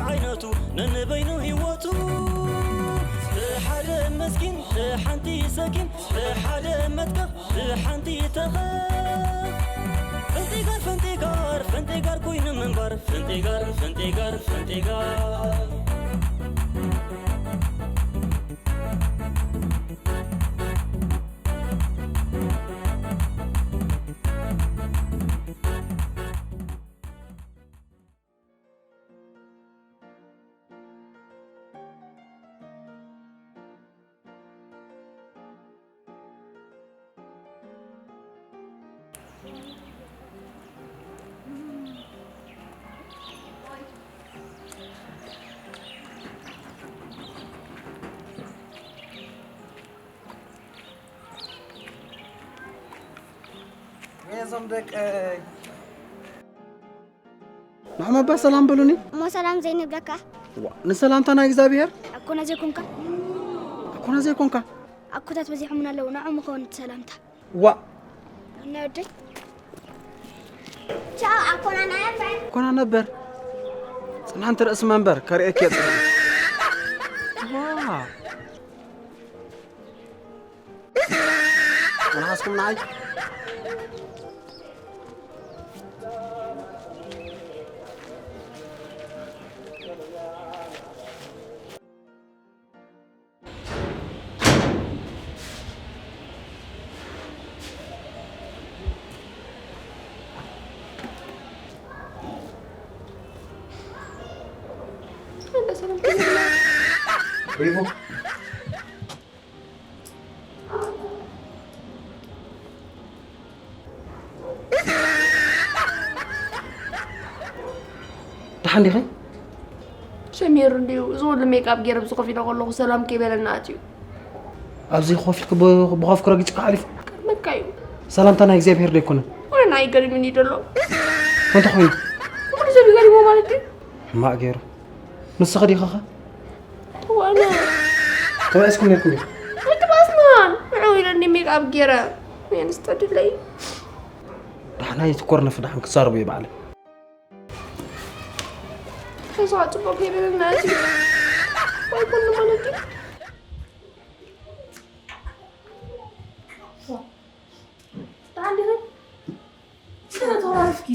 ዓይነቱ ነንበይኑ ህይወቱ ብሓደ መስኪን ብሓንቲ ሰኪን ብሓደ መትከኽ ብሓንቲ ተኸኽ ፍንጢጋር ፍንጢጋር ፍንጢጋር ኮይኑ ምንባር ፍንጢጋር ፍንጢጋር ፍንጢጋር እዞም ደቀይ ንዕም ኣባ ሰላም በሉኒ። እሞ ሰላም ዘይንብለካ? ዋ፣ ንሰላምታ ናይ እግዚኣብሔር ኣኮና ዘይኮንካ? ኣኮና ዘይኮንካ? ኣኮታት በዚሖምና ኣለዉ፣ ንዕም ምኸውን እቲ ሰላምታ። ዋ። ነወደይ። ቻው ኣኮና ናይ ኣባይ። ኣኮና ነበር። ጽናንት ርእሲ መንበር ከርእየክ እየ ጽናንት። ዋ። መናሃስኩም ንዓይ ደሓን ዲኺ? ሰሚሩ እንድዩ እዚ ኩሉ ሜክኣፕ ገይረ ኣብዚ ኮፍ ኢለ ከለኹ ሰላም ከይበለና ኣትዩ። ኣብዚ ኮፍ ኢልኪ ብ-፣ ብኾፍኪ ረጊጽኪ ሓሊፉ? ከርመካ እዩ። ሰላምታ ናይ እግዚኣብሄር ዶ ኣይኮነን? ወይ ናይ ገሪሙኒ ደሎ። እንታይ ኮይኑ? ኩሉ ሰብ ይገሪሞ ማለት እዩ። ሕማቕ ገይሩ። ንስኺ ዲኺ ኸ? ዋነ ተባኢስኩም ነይርኩም ዲኹም? ኣይተባእስናን። ንዑ ኢለኒ ሜክኣፕ ገይረ። ኣንስቲ ድለይ። ዳሕና ይትኮርነፍ ዳሕን ክዛረቡ እየ ባዕለይ። ከዛ ጽቡቕ ከይበለና ኣትዩ። ኣይኮነ ማለት እዩ። ደሓን ዲኺ? ስለ ተዋረድኪ።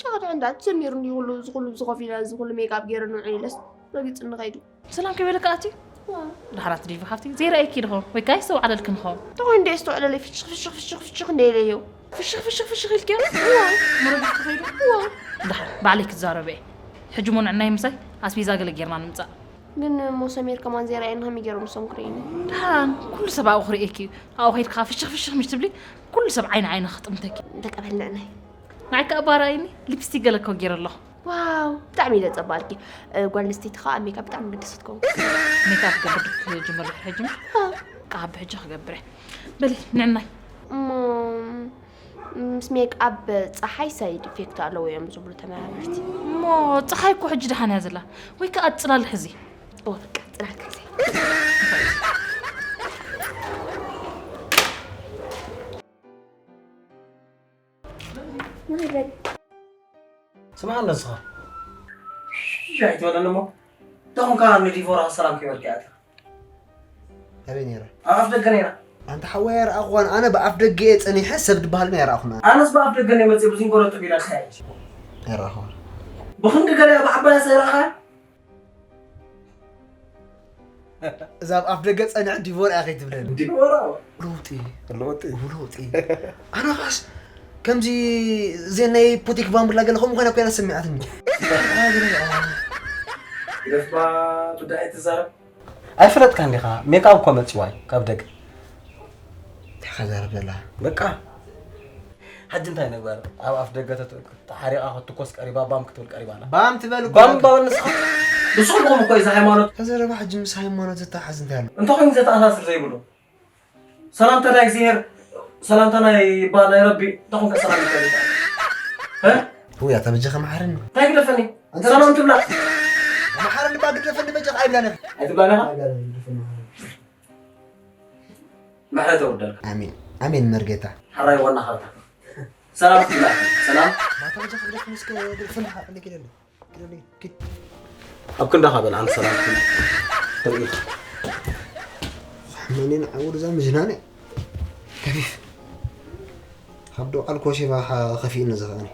ጨቕጥዕ እንዳ ትሰሚሩ እንዲሁ ኩሉ፣ እዚ ኩሉ፣ እዚ ኮፍ ኢለ፣ እዚ ኩሉ ሜክኣፕ ገይረ ንውዒ ኢለስ ረጊጽኒ ከይዱ። ሰላም ከይበለካ ኣትዩ? ዋ። ደሓን ኣቲ ዲቪ ሓፍቲ፣ ዘይረኣየኪ ድኾ? ወይ ካይ ዝተውዓለልክን ኾ? ተኾይ እንደ ዝተውዕለለይ ፍሽኽ፣ ፍሽኽ፣ ፍሽኽ፣ ፍሽኽ እንደ ኢለዮ። ፍሽኽ፣ ፍሽኽ፣ ፍሽኽ ኢልክዮ? ዋ። መረጊጽ ተኸይዱ? ዋ። ደሓን፣ ባዕለይ ክዛረብ እየ። ሕጂ እሞ ንዕናይ ምሳይ ኣስቤዛ ገለ ጌርና ንምጻእ። ግን እሞ ሰሚር ከማን ዘይረኣየኒ ከመይ ገይሮም ንሶም ክርእዩኒ? ደሓን፣ ኩሉ ሰብ ኣብኡ ክርእየኪ እዩ። ኣብኡ ከይድካ ፍሽኽ ፍሽኽ ምሽ ትብሊ፣ ኩሉ ሰብ ዓይኒ ዓይኒ ክጥምተኪ። ተቀበል ንዕናይ። ንዓይ ከኣ እባ ረኣይኒ፣ ሊፕስቲክ ገለ እኮ ገይረ ኣለኹ። ዋው፣ ብጣዕሚ ኢለ ጸባልኪ። እ፣ ጓል ኣንስተይቲ ከኣ ሜካፕ ብጣዕሚ ግዲ ክትከውን። ሜካፕ ክገብር ክጅምር ድሕሪ ሕጂ ምሽ? እ። ከኣ ብሕጂ ክገብር እየ። በሊ፣ ንዕናይ። እሞ ምስ ሜክኣፕ ጸሓይ ሳይድ ኢፌክት ኣለዎ እዮም ዝብሉ ተመራመርቲ። እሞ ጸሓይ እኮ ሕጂ ደሓን እያ ዘላ። ወይ ከኣ ጽላል ሕዚ። ኦ፣ በቃ፣ ጽላል ክሕዘ። ስምዓ ንስኻ። ሽሽ ኣይትበለኒ እሞ። እንታይ ኾንካ ንዲቦራ ሰላም ከይበልካ ኢኻ? ኣበይ ነይራ? ኣብ ኣፍ ደገ ነይራ። ኣንታ ሓወይ ኣይረኣኹዋን። ኣነ ብኣፍ ደገ እየ ጸኒሐ፣ ሰብ ዝበሃል ግን ኣይረኣኹን ኣነ። ኣነስ ብኣፍ ደገ እየ መጽየ፣ ብዝንጎ ረጥብ ኢላ ድሓ እየ። ኣይረኣኹዋን። ብኽንዲ ገለ ብዓባያ ዘይረኣኻያ? እዛ ኣብ ኣፍ ደገ ጸኒሐ ዲቦራ እያ ከይትብለኒ። ዲቦራ? ለውጢ። ለውጢ። ለውጢ። ኣነ ኸኣስ ከምዚ ዜን ናይ ፑቲክ ቫምብላ ገለ ከምኡ ኮይና ኮይና ሰሚዓትኒ። ግደፍባ፣ ጉዳይ ኣይትዛረብ። ኣይፈለጥካን ዲኻ? ሜክኣፕ እኮ መጺዋ እዩ ካብ ደገ። እንታይ ኸዛረብ ዘላ? በቃ። ሕጂ እንታይ ንግበር? ኣብ ኣፍ ደገ ተት-፣ ተሓሪቓ ክትትኮስ ቀሪባ፣ ባም ክትብል ቀሪባ ኣላ። ባም ትበል እኮ ባም ኣላ። ባበል ንስኻ? ንስኹም እኮ እዚ ሃይማኖት። ከዘረባ ሕጂ ምስ ሃይማኖት ዝተሓዝ እንታይ ኣሎ? እንታይ ኮይኑ ዘተኣሳስር ዘይብሉ? ሰላምታ ናይ እግዚኣብሔር፣ ሰላምታ ናይ ባ-፣ ናይ ረቢ፣ እንታይ ኮንካ ሰላም ይበል? እ? ውይ፣ ኣታ በጃኻ መሓረኒ። እንታይ ግደፈኒ? ኣንተ ሰላም ትብላ? መሓረኒ እባ ግደፈኒ በጃኻ ኣይብላን ኢኻ። ኣይትብላን ኢኻ? ኣይብላን፣ ግደፈኒ መሓረኒ። ምሕረት የውርደልካ። ኣሜን፣ ኣሜን መርጌታ። ሕራይ ዋና ኻርታ። ሰላም ትብላ? ሰላም? ኣታ በጃኻ ግደፈኒ እስከ ግደፈኒ፣ ሓ-፣ እንደ ኪደለይ። ኪደለይ፣ ኪድ። ኣብ ክንዳኻ በል ኣነ ሰላም ትብል። ተርኢ። ሓመኔን ዓውር እዛ ምጅናነ። ከፊፍ። ካብ ዶ ኣልኮል ሼባ ሓ-፣ ከፊእኒ ዝኸኣኒ።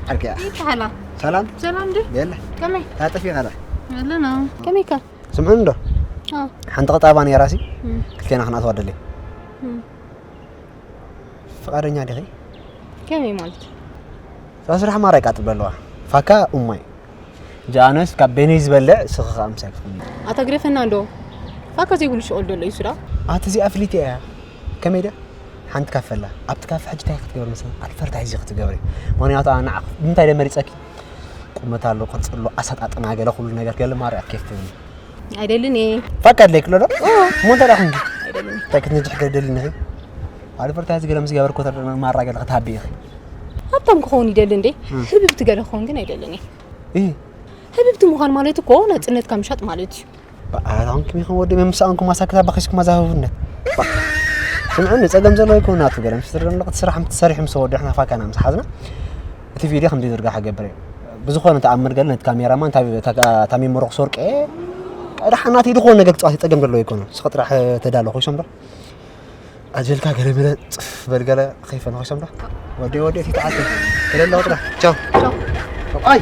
ዓርኪያ። ይተሓላ። ሰላም? ሰላም ዲ? የለ። ከመይ? ታጠፊ ኸላ። የለ ነው። ከመይ ከ? ስምዑ እንዶ? አዎ። ሓንቲ ቐጣባ ነይራ ሲ? እም። ክልቴና ክንኣትዋ ደልየ። እም። ፍቓደኛ ዲኺ? ከመይ ማለት? እዛ ስራሕ ማራ ይቃጥብ ኣለዋ። ፋካ እማይ። ጃኖስ ካብ ቤነይ ዝበልዕ ስኽኻ ኣምሳይ ክትኮኒ። ኣታ ግደፈና እንዶ። ፋካ ዘይብሉ ሽቕል ደሎ እዩ ሱዳ። ኣቲ እዚኣ ፍሊት እያ። ከመይ ደ? ሓንቲ ካፈ ኣላ። ኣብቲ ካፈ ሕጂ እንታይ ክትገብር መሰለህ? ኣድቨርታይዝ ክትገብር እዩ። ምኽንያቱ ኣነ ንዓኽ ንምንታይ ደ መሪጸኪ? ቁመት ኣሎ፣ ቅርጺ ኣሎ፣ ኣሰጣጥና ገለ ኩሉ ነገር ገለ ማርያ ኬፍ ትብሊ። ኣይደልን እየ። ፋካ ኣድለይክ ኣሎ ዶ? እሞ እንታይ ደኣ ኹንኪ? ኣይደልን። እንታይ ክትነጅሕ ገለ ደሊኒ ኢኺ? ኣድቨርታይዝ ገለ ምስ ገበርኩ ተር-፣ ማራ ገለ ክትሃቢ ኢኺ። ሃብታም ክኸውን ይደሊ እንዴ? እም። ህብብቲ ገለ ክኸውን ግን ኣይደልን እየ። እይ። ህብብቲ ምዃን ማለት እኮ ናጽነትካ ምሻጥ ማለት እዩ። በኣራንኩም ይኹን ወዲ መምሳእንኩም ኣሳክታ ባኺስኩም ኣዛህብነት። ስምዑኒ፣ ጸገም ዘለዎ ይኮን ናቱ ገለ ምስ ትረን ለቕት ስራሕ ምስ ትሰርሑ ምስ ወዲ ሕና ፋካና ምስ ሓዝና። እቲ ቪድዮ ከም ዝርጋሕ ገብረ። ብዝኾነ ተኣምር ገለ ነቲ ካሜራማን ታሚ-፣ ታጋ-፣ ታሚሞ ሮክስ ወርቄ። ዳሓናት ይድኾን ነገር ክጻወት ጸገም ዘለዎ ይኮን። ስቕ ጥራሕ ተዳሎ ኮይሶም ዶ? ኣጀልካ ገለ መለ ጽፍ በል ገለ ከይፈን ኮይሶም ዶ? ወዲ ወዲ እቲ ተዓተ። ገለ ለውጥ ዶ? ቻው። ቻው። ኣይ።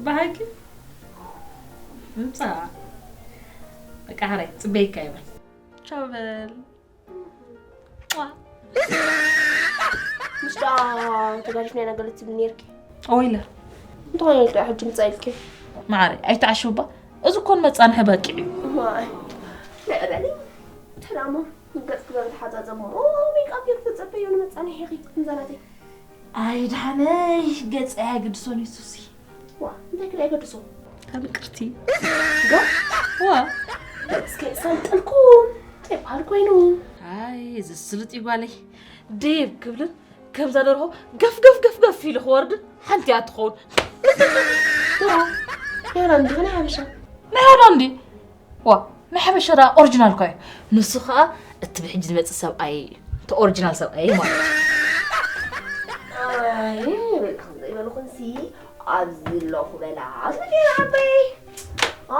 ብሓቂ? ምጻ። በቃ፣ ሕራይ፣ ጽበየካ ይበል። ቻው በል። ዋ። ምስ ደኣ ተጋዲፍና ኢና ገለ ትብል ነይርኪ። ኦይለ። እንታይ ኢልኪ ሕጂ ምጻ ኢልኪ? ማዕረ፣ ኣይተዓሽውባ። እዚ እኮ ንመጻንሒ በቂዕ እዩ። ማይ። ልዕበሊ። ተላሞ። ገጽ ክበብ ተሓጻጸሞ። ኦ፣ ሜክኣፕ እየ ክተጸበዮ ንመጻንሒ ኢኺ። እንዛናተይ። ኣይ፣ ደሓነይ፣ ገጸይ ኣይግድሶን እዩ ሱሲ። ዋ፣ እንታይ ክል ኣይገድሶ? ካብ ይቅርቲ። ዶ? ዋ። እስከ ይሳልጠልኩም። እንታይ በሃል ኮይኑ? ኣይ፣ እዚ ስልጥ እዩ ጓለይ። ዴብ ክብልን ከምዛ ደርሆ ገፍ፣ ገፍ፣ ገፍ፣ ገፍ ኢሉ ክወርድን ሓንቲ እያ ትኸውን። ዶ? ናይ ሆላንድ ዲኺ ናይ ሓበሻ? ናይ ሆላንድ። ዋ፣ ናይ ሓበሻ ደኣ ኦሪጂናል እኳ እዩ። ንሱ ኸኣ እቲ ብሕጂ ዝመጽእ ሰብኣይ፣ እቲ ኦሪጂናል ሰብኣይ ማለት እዩ። ኣይ፣ በቃ ከምዚ ኣይበልኹንሲ፣ ኣብዚ ኣለኹ በላ። ኣብዚ ዓበይ፣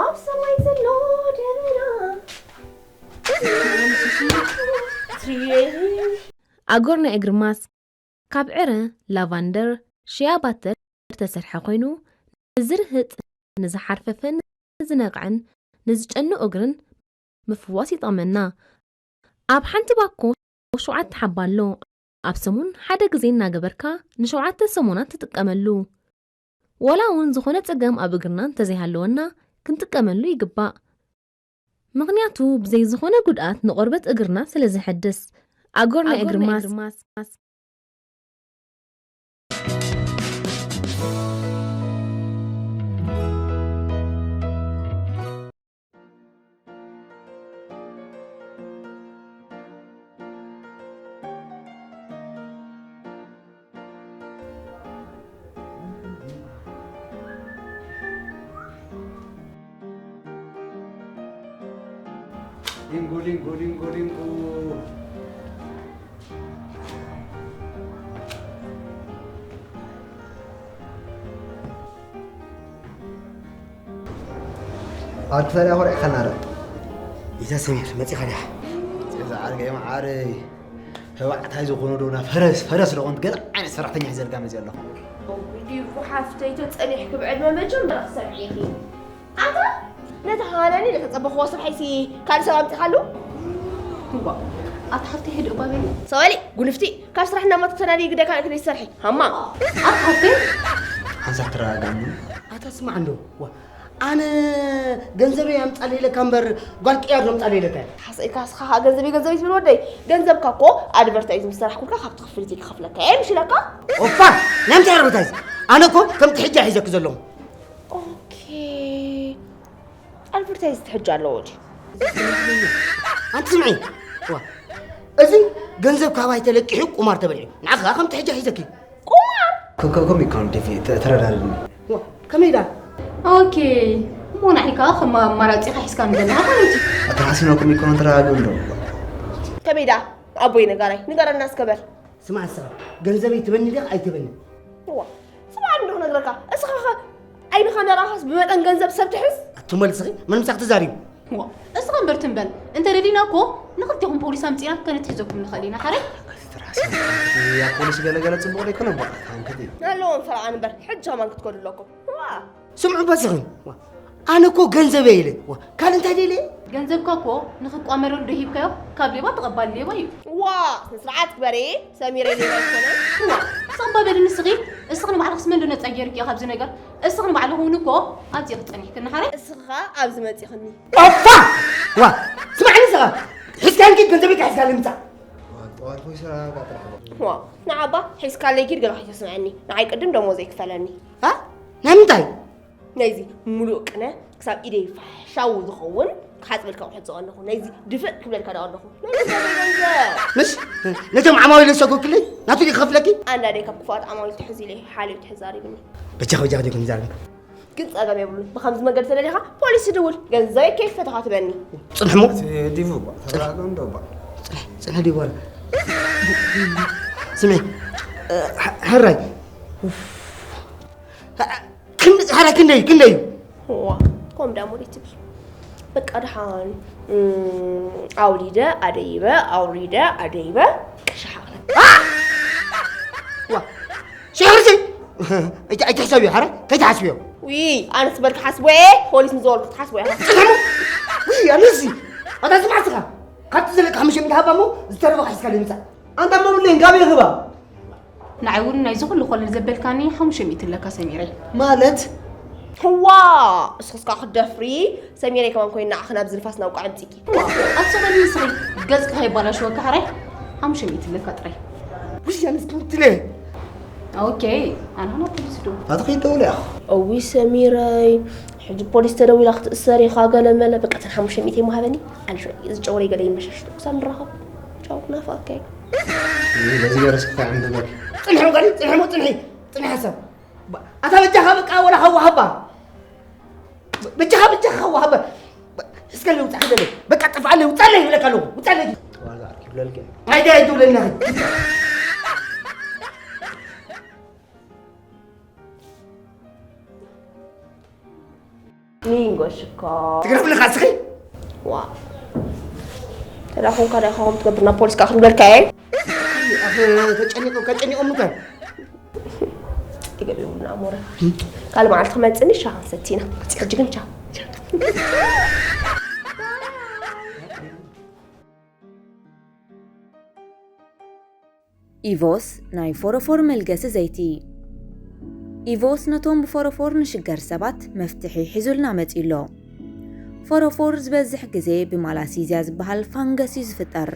ኣብ ሰማይ ዘሎ ደበና። ኣጎርና እግሪ ማስ ካብ ዕረ፣ ላቫንደር፣ ሺያ ባተር ዝተሰርሐ ኮይኑ፣ ንዝርህጥ፣ ንዝሓርፈፈን ንዝነቕዕን ንዝጨኑ እግርን ምፍዋስ ይጠቕመና። ኣብ ሓንቲ ባኮ ሸውዓተ ሓባ ኣሎ። ኣብ ሰሙን ሓደ ግዜ እናገበርካ ንሸውዓተ ሰሙናት ትጥቀመሉ። ዋላ እውን ዝኾነ ጸገም ኣብ እግርና እንተዘይሃለወና ክንጥቀመሉ ይግባእ። ምኽንያቱ ብዘይ ዝኾነ ጉድኣት ንቆርበት እግርና ስለ ዝሕድስ። ኣጎር ናይ እግሪ ማስ። ሊንጎ፣ ሊንጎ፣ ሊንጎ፣ ሊንጎ። ኣብ ክፈል ኣኾር ኢኸና ዶ? ኢታ ሰሚር፣ መጺኻ ዲኻ? እዛ ዓርከይ መዓረይ። ተባዕታይ ዝኾነ ዶ ና ፈረስ፣ ፈረስ ዶ ኮንት ገለ ዓይነት ሰራሕተኛ ሒዘልካ መጺእ ኣለኹ። ዲቡ ሓፍተይ ተጸኒሕኪ ብዕድመ መጀመርያ ክሰምዕ ኢኺ። ኣታ ነቲ ሃናኒ ለተጸበኽዎ ስርሐይሲ ካልእ ሰብ ኣምጺኻሉ? እዋ፣ ኣታ ሓፍተይ፣ ህድእ እባ በሊ። ሰዋሊ፣ ጉልፍቲ፣ ካብ ስራሕ እናመጡ ተናዲ ግደካ እክሊ ሰርሒ። ሃማ። ኣታ ሓፍተይ። ሓንሳብ ተረጋጋእ እሞ። ኣታ ስማዕ እንዶ፣ ዋ፣ ኣነ ገንዘበይ ኣምጻለይ ኢለካ እምበር፣ ጓል ቅያር ዶ ኣምጻለይ ኢለካ? ሓሰይካ እስኻ ኸኣ ገንዘበይ፣ ገንዘበይ ትብል ወደይ። ገንዘብካ እኮ ኣድቨርታይዝ ምስ ሰራሕኩልካ ካብቲ ክፍሊተይ ክኸፍለካ እየ፣ ምሽ ኢለካ? ኦፋ፣ ናይ ምንታይ ኣድቨርታይዝ? ኣነ እኮ ከምቲ ሕጂ ሒዘኪ ዘለኹ። ኦኬ። ኣድቨርታይዝ ትሕጂ ኣለዎ ድዩ? ኣንቲ ስምዒ፣ ዋ፣ እዚ ገንዘብ ካባይ ተለቂሑ ቁማር ተበሊዑ። ንዓኻ ከምቲ ሕጂ ሒዘኪ። ቁማር? ከም ከም ከም ይካውን ዲቪ ተረዳድኒ። ዋ፣ ከመይ ኢላ? ኦኬ። እሞ ንዓይ ከኣ ከም ኣማራጺ ኢኻ ሒዝካኒ ዘለኻ ማለት እዩ። ኣተሓሲብናኩም ይኮን ተረጋግኡ እንዶ። ከመይ ደኣ? ኣቦይ ነጋራይ፣ ንገረና እስከ በል። ስማዕ ንስኻ፣ ገንዘበይ ትበኒ ዲኻ ኣይትበኒ? እዋ፣ ስማዕ እንዶ ክነግረካ። እስኻ ኸ ዓይንኻ እንዳረኣኻስ ብመጠን ገንዘብ ሰብ ትሕዝ? ኣቱም በል እስኺ፣ መን ምሳኽ ተዛሪቡ? ዋ፣ እስኻ እምበር ትም በል። እንተ ደሊና እኮ ንኽልቴኹም ፖሊስ ኣምጺእና ከነትሕዘኩም ንኽእል ኢና። ሓራይ? ኣቲ ትራሲ፣ ያ ፖሊስ ገለገለ ጽቡቕ ዶ ኣይኮነ? በቃ፣ ታንክቲ። ኣለዎም ፈርቓን እምበር፣ ሕጂ ከማን ክትከዱ ኣለኩም። ዋ። ስምዑ በስኺ። ዋ። ኣነ እኮ ገንዘበይ ኢለ። ዋ። ካልእ እንታይ ደልየ? ገንዘብካ እኮ ንኽቋመረሉ ዶ ሂብካዮ? ካብ ሌባ ተቐባሊ ሌባ እዩ። ዋ፣ ስነ ስርዓት ግበሪ። ሰሚረ ሌባ ኣይኮነን። ዋ፣ ስቕ በሊ ንስኺ። እስኺ ንባዕልኽስ መን ዶ ነጻ ገይሩኪ እዩ ካብዚ ነገር? እስኺ ንባዕልኺ እውን እኮ ኣብዚ ክጸኒሕክኒ ሓራይ። እስኺ ኸኣ ኣብዚ መጺኽኒ። ኦፋ! ዋ፣ ስማዕኒ እስኻ። ሒዝካኒ ኪድ፣ ገንዘበይ ከ ሒዝካለይ ምጻእ። ጠዋት ወይ ስራ ጋር ጥራሕ። ዋ፣ ንዓባ ሒዝካለይ ኪድ፣ ገና ከይተስምዐኒ። ንዓይ ቅድም ደሞዘይ ክፈለኒ። ኣ? ናይ ምንታይ? ናይዚ ሙሉእ ቅነ ክሳብ ኢደይ ፋሕሻው ዝኸውን ክሓጽበልካ ኣቑሑት ዝቐነኹ። ናይዚ ድፍእ ክብለልካ ዶ ኣለኹ? ናይ ገንዘብ፣ ናይ ገንዘብ። ምስ ነቶም ዓማዊል ዝሰጎግለይ ናቱ ድዩ ክኸፍለኪ? ኣንዳደይ ካብ ክፉኣት ዓማዊል ትሕዝ ኢለ ሓልዮት ተዛሪብኒ። በጃኻ፣ በጃኻ ዲኹም ዛረብ? ግን ጸገም የብሉን። ብኸምዚ መገዲ ተደሊኻ ፖሊስ ትድውል። ገንዘበይ ከይፈተኻ ትበኒ። ጽንሕሞ? እቲ ዲቡ እባ፣ ተረጋግኡ እንዶ እባ። ጽንሕ፣ ጽንሕ ዲቡ ኣለ። ስሚ፣ እ፣ ሐ-፣ ሐራይ። ክንድ-፣ ሐራይ ክንደይ፣ ክንደይ እዩ? ዋ፣ ከምኡ ደኣ ሞዴት ትብል። በቃ ደሓን፣ እም፣ ኣውሪደ ኣደይበ፣ ኣውሪደ ኣደይበ፣ ቀሻሓቕለ። ዋ፣ ሽሕርሲ! ኣይት-፣ ኣይትሕሰብዮ፣ ሐረ? ከይትሓስብዮ። ውይ፣ ኣነስ በልካ ሓስቦ እየ፣ ፖሊስ ንዝበልኩ ክትሓስቦ እያ። ጽንሐሞ! ውይ፣ ኣነሲ! ኣታ ስማዕ እስኻ! ካብቲ ዘለካ ሓሙሽተ ሚእቲ ሃባ እሞ፣ ዝተረፈ ሒዝካ ዘይምጻእ። ኣንታ እሞ ብለይ፣ እንካብ ይኽባ። ንዓይ እውን ናይዚ ኩሉ ኮለል ዘበልካኒ ሓሙሽተ ሚእቲ ኣለካ ሰሚረይ። ማለት? ህዋ! እስኽስ ከኣ ክትደፍሪ፣ ሰሚረይ ከማን ኮይና ንዓኺ ናብዚ ንፋስ ናውቃዕ ኣምጺኪ። ኣቲ በሊ ንስኺ፣ ገጽኪ ከይባላሽወካ ሕራይ፣ ሓሙሽተ ሚእቲ ኣለካ ጥራይ። ውይ፣ ኣነስ ክምትለ። ኦኬ፣ ኣነ ናብ ፖሊስ ዶ? ኣቲ ከይት ደውለ ኢኻ። እውይ ሰሚረይ፣ ሕጂ ፖሊስ ተደዊላ ክትእሰር ኢኻ ገለ መለ። በቃ፣ እተን ሓሙሽተ ሚእቲ እሞ ሃበኒ። ኣነ ሽዑ እዚ ጨጉረይ ገለ ይመሻሽሎ። ክሳብ ንራኸብ። ቻው፣ ናፍቐካ እየ። እይ፣ በዚ ገይረስ ክሳዕ ዕምበበል። ጽንሒ እሞ፣ ጽንሒ እሞ፣ ጽንሒ። ጽንሒ ሓሳብ። ባ-፣ ኣታ በጃኻ በቃ ወላ ሃዋ ሃባ። በጃኻ፣ በጃኻ ሃዋ ሃባ። እስከ ልውጻ ክደለ። በቃ ጥፋ፣ ልውጻ ለይ ይብለካ ኣለኹ። ውጻ ለይ። ዋዛ ኣርኪ ብለልከ። ኣይደ ኣይትብለና። ሊንጎ ሽኮር። ትግረፍልኻ እስኺ? ዋ። ተዳ ኾንካ ዳ ኢኻ ከምኡ ትገብር ናብ ፖሊስ ከኣ ክንበልካ እየ። ኣፍ ተጨኒቆም፣ ከጨኒቆም ምኳን። ይገብ ይብሉና ኣሞረ። ካልእ መዓልቲ ክመጽእኒ ሻሂ ክንሰቲ ኢና። ሕጂ ግን ቻው። ኢቮስ ናይ ፎሮፎር መልገሲ ዘይቲ። ኢቮስ ነቶም ብፎሮፎር ንሽገር ሰባት መፍትሒ ሒዙልና መጺኡ ኣሎ። ፎሮፎር ዝበዝሕ ግዜ ብማላሲዝያ ዝበሃል ፋንገስ እዩ ዝፍጠር።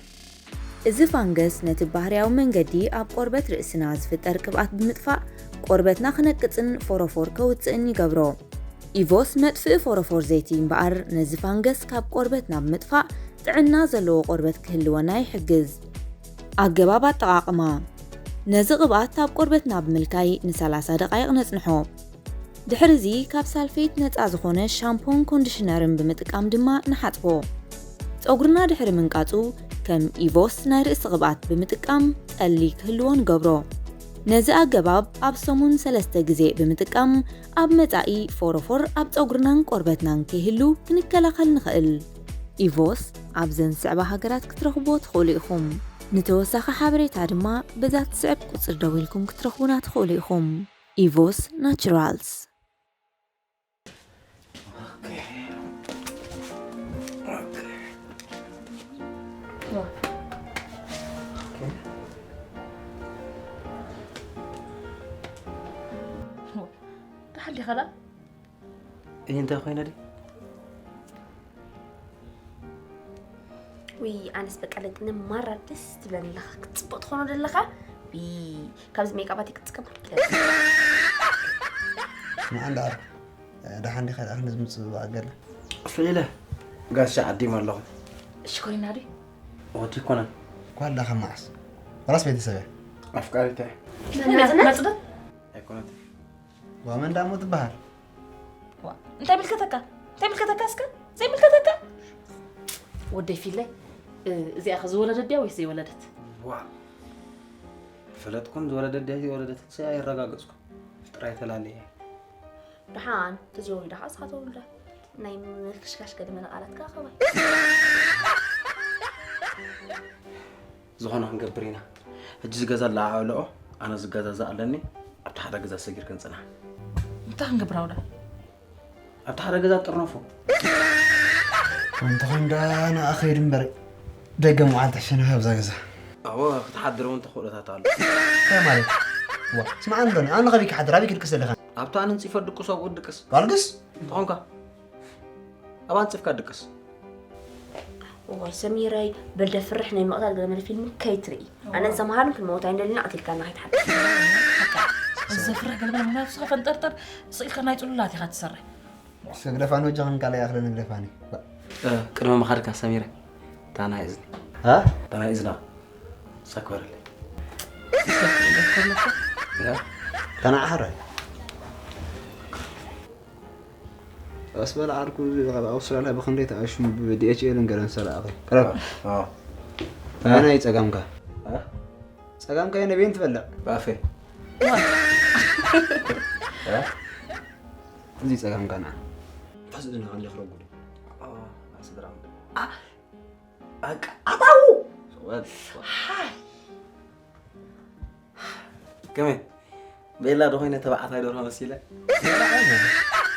እዚ ፋንገስ ነቲ ባህርያዊ መንገዲ ኣብ ቆርበት ርእስና ዝፍጠር ቅብኣት ብምጥፋእ፣ ቆርበትና ክነቅጽን ፎሮፎር ከውጽእን ይገብሮ። ኢቮስ መጥፍኢ ፎሮፎር ዘይቲ እምበኣር፣ ነዚ ፋንገስ ካብ ቆርበትና ብምጥፋእ ጥዕና ዘለዎ ቆርበት ክህልወና ይሕግዝ። ኣገባብ ኣጠቓቕማ። ነዚ ቅብኣት ኣብ ቆርበትና ብምልካይ ንሰላሳ ደቓይቕ ነጽንሖ። ድሕርዚ ካብ ሳልፌት ነጻ ዝኾነ ሻምፖን ኮንዲሽነርን ብምጥቃም ድማ ንሓጽቦ። ጸጉርና ድሕሪ ምንቃጹ፣ ከም ኢቮስ ናይ ርእሲ ቅብኣት ብምጥቃም ጠሊ ክህልዎ ንገብሮ። ነዚ ኣገባብ ኣብ ሰሙን ሰለስተ ግዜ ብምጥቃም፣ ኣብ መጻኢ ፎሮፎር ኣብ ጸጉርናን ቆርበትናን ከይህሉ ክንከላኸል ንኽእል። ኢቮስ ኣብዘን ዝስዕባ ሃገራት ክትረኽብዎ ትኽእሉ ኢኹም። ንተወሳኺ ሓበሬታ ድማ በዛ ትስዕብ ቁጽሪ ደዊልኩም ክትረኽቡና ትኽእሉ ኢኹም። ኢቮስ ናቹራልስ። ኦኬ። ኦኬ። ዋ። ሓንቲ ኸላ እኔ እንታይ ኮይነ ድዩ? ውይ ኣነስ በቃ ለጥነ ማራ ደስ ትብለኒ ኣለኻ። ክትፅቡቕ ትኾኖ ዘለኻ። ውይ ካብዚ ሜካፓት ክትጥቀም። ንዓ እንዳኣር ደሓን ዲኻ ደኣ ክንዚ ምፅብባቕ ገለ ፍዒለ ጋሻ ዓዲም ኣለኹ። ሽኮሪና ድዩ? ወዲ ይኮነን ጓል ዳኸ መዓስ ወላስ ቤተሰብ እያ ኣፍቃሪተ መፅደት ኣይኮነትን። ዋመን ዳሞ ትበሃል እንታይ ምልከተካ እንታይ ምልከተካ እስከ ዘይምልከተካ ወደይ ፊለይ እዚኣ ከ ዝወለደት ድያ ወይስ ዘይወለደት ዋ ፈለጥኩን ዝወለደት ድያ ዘይወለደት ስ ኣይረጋገፅኩ ጥራይ ተላለየ ደሓን ተዘወሊዳ ከዓ ስኻ ተወልዳ ናይ ምክሽካሽ ገለ መለቓላት ከዓ ከማይ ዝኾነ ክንገብር ኢና ሕጂ ዝገዛ ለዓዕልኦ ኣነ ዝገዛዛ ኣለኒ ኣብቲ ሓደ ገዛ ሰጊር ክንፅና እንታይ ክንገብር ኣውዳ ኣብቲ ሓደ ገዛ ጥርነፎ እንተኾይኑ ዳ ንኣ ኸይድ እምበር ደገ መዓልቲ ሕሸና ኣብዛ ገዛ ኣዎ ክትሓድር እውን ተኽእሎታት ኣሎ እንታይ ማለት ዋ ስማዕ እንዶ ኣነ ኸበይ ክሓድር ኣበይ ክድቅስ ዘለኻ ኣብታ ኣነ ንፅፎ ድቅስ ኣብኡ ድቅስ ጓልግስ እንተኾንካ ኣብ ኣንፅፍካ ድቅስ እዋይ ሰሚረይ በል ደፍርሕ ናይ ምቕታል ገለ መለ ፊልም ከይትርኢ ኣነን ሰምሃርን ክንመውት ኣይንደልን ኣቕቲልካና ከይትሓድር ዘፍርሕ ገለ መለ ምክንያቱ ስኻ ፈንጠርጠር ስኢልካ ናይ ፅሉላት ኢኻ ትሰርሕ ስግደፋኒ ወጃኽን ካልኣይ ኣኽለ ንግደፋኒ ቅድሚ ምኻድካ ሰሚረ እታ ናይ እዝኒ እታ ናይ እዝና ሰክበረለይ ተናዓሕረ ኣስበል ዓርኩ ኣብ ኣውስትራልያ ብክንደይ ተኣሽሙ ብዲኤችኤል ንገረን ሰላእኺ ቅረብ ኣበይ ጸጋምካ ጸጋምካ የነበይን ትበልዕ ብኣፈይ እዚ ጸጋምካ ንዓ እንታስ እዝና ክንዲ ክረጉድ ኣታው ከመይ ቤላ ዶ ኮይነ ተባዕታይ ደርሆ መሲለ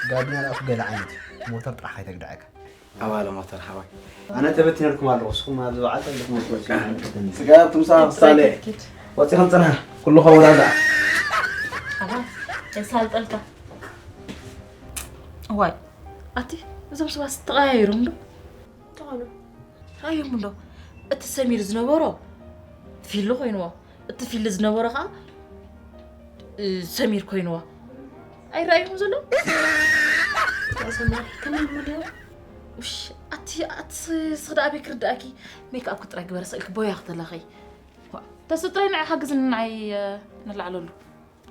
ጋቢና ዳኣኩ ገለ ዓይነት ሞተር ጥራሕ ኣይተግድዐካ ኣባለ ሞተር ሓዋይ ኣነ ተበቲነልኩም ኣለኹ እስኹም ኣብዚ በዓል ዘለኹም ስጋ ትምሳ ክሳለ ወፂኹም ፅና ኩሉ ከወዳዳ የሳልጠልካ ዋይ ኣቲ እዞም ሰባት ተቐያይሮም ዶ ትኾኑ ኣዮም እንዶ እቲ ሰሚር ዝነበሮ ፊሉ ኮይንዎ እቲ ፊል ዝነበረ ከዓ ሰሚር ኮይንዎ ኣይረኣይኹም ዘሎ ሰማሪ ከመይ ሙድዮ ውሽ ኣቲ ኣቲ ስኽዳ ኣበይ ክርዳእኪ ሜክኣፕ ክጥራይ ግበረ ስእልኪ ቦያ ክተላኸይ ተስጥራይ ንዓይ ሓግዝኒ ንዓይ ንላዕለሉ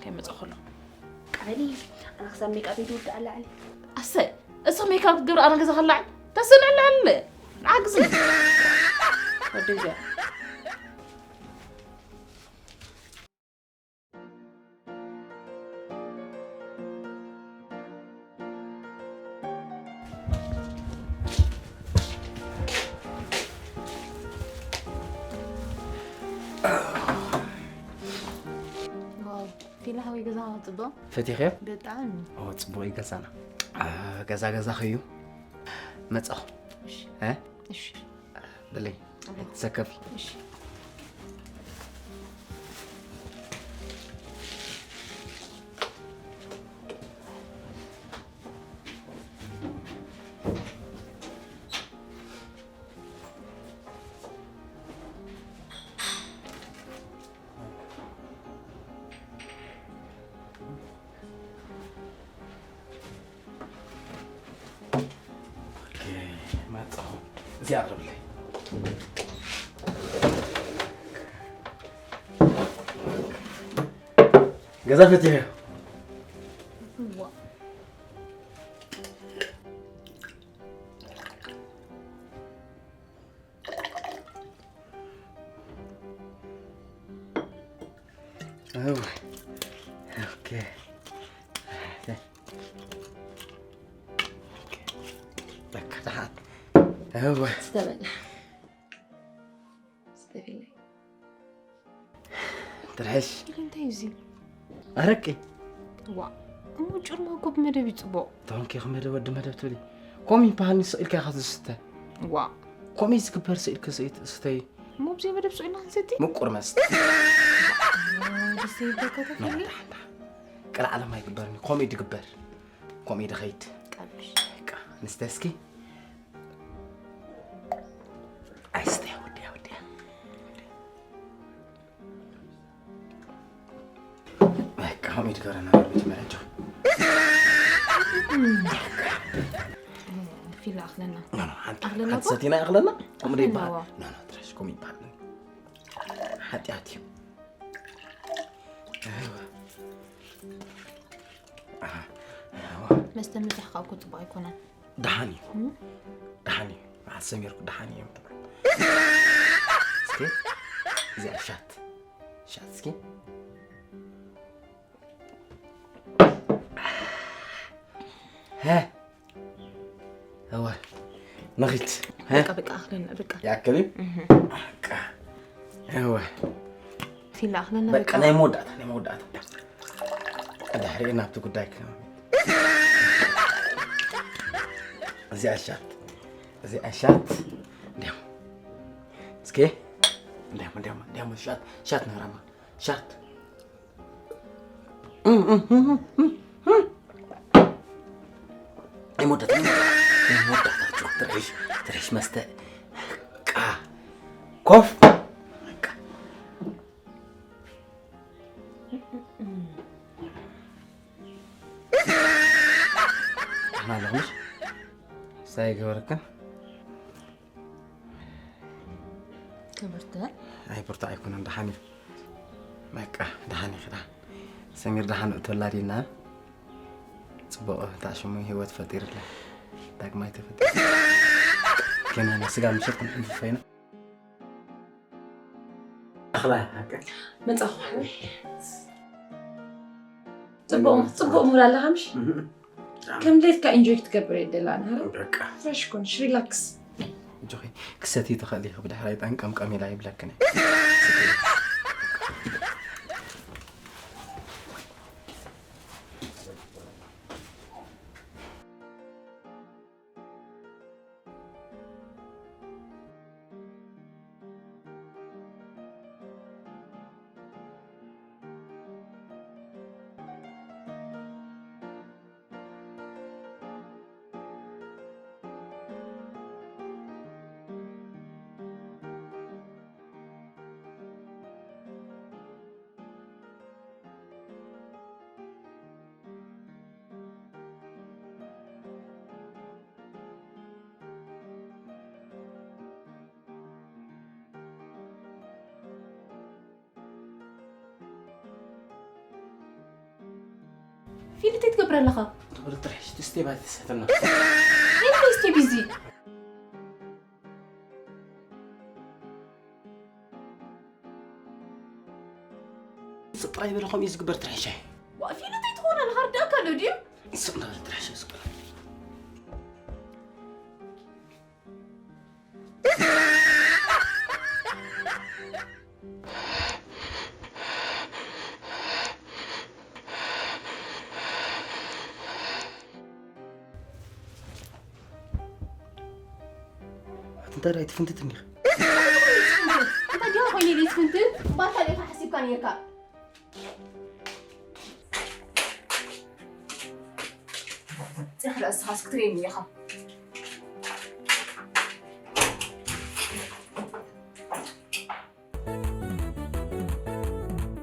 ከይመፀ ከሎ ቃበሊ ኣነ ክሳብ ሜክኣፕ ይድውድ ኣላዕሊ ኣሰ እሱ ሜክኣፕ ክትገብር ኣነ ገዛ ከላዕል ተስንዕላለ ንዓግዝኒ ወደዚያ ፊላ ሓወይ ገዛ ጽቡቕ ፈቲኽዮ ብጣዕሚ ኦ ጽቡቕ እዩ ገዛና አ፣ ገዛ ገዛ ኸዩ መጻኹ እ? እሺ በለይ ተሰከፊ መጣሁ እዚኣ ኣቕርብለይ ገዛ ፈቲሐ ትርሕሽ እንታይ እዚ ኣረቂ ዋ እሞ ጭርማ እኮ ብመደብ ይፅቡቕ ተወንኪ ክመደ ወዲ መደብ ትብሊ ከምኡ ይበሃል ንስቕ ኢልካ ኢኻ ዝስተ ዋ ከምኡ ዝግበር ስኢልኪ ስተይ እሞ ብዘይ መደብ ስቕ ኢልና ክንሰቲ ምቁር መስተ ደስ ይብለካ ተፈሊ ቅልዓለም ኣይግበርን እዩ ከምኡ ድግበር ከምኡ ኢደ ኸይድ። ቀብሽ። በቃ፣ ንስተ እስኪ። ኣይስተ፣ ወዲያ፣ ወዲያ። በቃ፣ ከምኡ ኢድ ገረና፣ መጀመርያ ጆ። ፊላ ኣኽለና። ኖ፣ ኖ፣ ሓንቲ፣ ኣኽለና ሓንቲ እኮ? ሰቲና ኣኽለና? ከምኡ ዶ ይበሃል? ኣኽለናዋ። ኖ፣ ኖ፣ ትረሽ፣ ከምኡ ይበሃል። ሓጢኣት እዩ። መስተ ምብዛሕ ከዓ እኮ ፅቡቅ ኣይኮነን። ደሓን እዩ። እም? ደሓን እዩ። መዓስ ሰሚርኩ ደሓን እዩ። እስኪ፣ እዚኣ ሻት። ሻት እስኪ። ሀ? እወ። ንኺድ። ሀ? በቃ፣ በቃ፣ ኣኽለና፣ በቃ። ይኣክል እዩ? እህ። በቃ። እወ። ፊላ፣ ኣኽለና፣ በቃ፣ በቃ። ናይ መወዳእታ፣ ናይ መወዳእታ። ድሕሪኡ ናብቲ ጉዳይ ክነምር። እዚኣ ሻት። እዚኣ ሻት። እንዲያም። እስኪ። እንዲያም፣ እንዲያም፣ እንዲያም፣ ሻት፣ ሻት ነራማ። ሻት። እም፣ እም፣ እም፣ እም፣ እም። ኣይመወዳእታ፣ ኣይመወዳእታ፣ ኣይመወዳእታ፣ ጆክ፣ ትረሽ፣ ትረሽ መስተ። በቃ። ኮፍ። በቃ። ደህና ኣለኹ፣ ምሽ? ሳይ ገበርክን? ክብርቲ። ኣይ፣ ብርቱዕ ኣይኮነን፣ ደሓን እዩ። በቃ፣ ደሓን እዩ፣ ደሓን። ሰሚር ደሓን እቶ ላዲና። ጽቡቕ፣ እታ ሽሙ ህይወት ፈጢርላ። ዳግማይ ተፈጢሩ። ግን ስጋ ምሸት ክንሕልፍ ኮይና። ኣኽላ፣ ሓቂ። መጻኹ። ጽቡቕ፣ ጽቡቕ ሙድ ኣለኻ፣ ምሽ? እህ። ከም ድሌትካ ኢንጆይ ክትገብር እየ ደላና፣ ኧረ? በቃ። ፍረሽ ኩን፣ ሪላክስ። እጆኺ ክሰቲ ትኽእሊ ኢኺ፣ ብድሕራይ ጠንቀምቀም ኢላ ይብለክን እየ። ፊል፣ እንታይ ትገብር ኣለኻ? ትብሪ ጥራሕ፣ እስቲ ስቴባ ተሰተና። እንታይ ስቴብ እዚ? ስቕ ጥራይ በለ፣ ከምኡ እዩ ዝግበር ጥራሕ ሻሂ። ዋ፣ ፊል፣ እንታይ ትኾን ኣለኻ? ርዳእካ ኣሎ ድዩ? ስቕ እንዳበለ ጥራሕ ሻሂ ስቕ በለ። እንታይ ደኣ ኣይትፍንትት እንዲኻ? እንታይ ዲኻ ኮይነ ኢለ ዝፍንትን? ባታ ዲኻ ሓሲብካ ነይርካ? ጽሕለ እስኻስ ክትርእየኒ ኢኻ።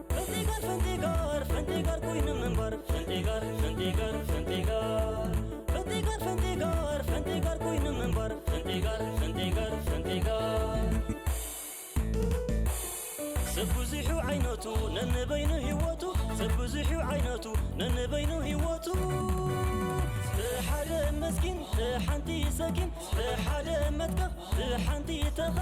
ፈንቲጋር፣ ፈንቲጋር፣ ፈንቲጋር ኮይኑ ምንባር። ፈንቲጋር፣ ፈንቲጋር፣ ፈንቲጋር። ፈንቲጋር፣ ፈንቲጋር፣ ፈንቲጋር ኮይኑ ምንባር። ፈንቲጋር፣ ፈንቲጋር፣ ፈንቲጋር። ሰብ ብዙሑ ዓይነቱ ነንበይኑ ህይወቱ። ሰብ ብዙሑ ዓይነቱ ነንበይኑ ህይወቱ። ብሓደ መስኪን፣ ብሓንቲ ሰኪን፣ ብሓደ መትከፍ፣ ብሓንቲ ተኸ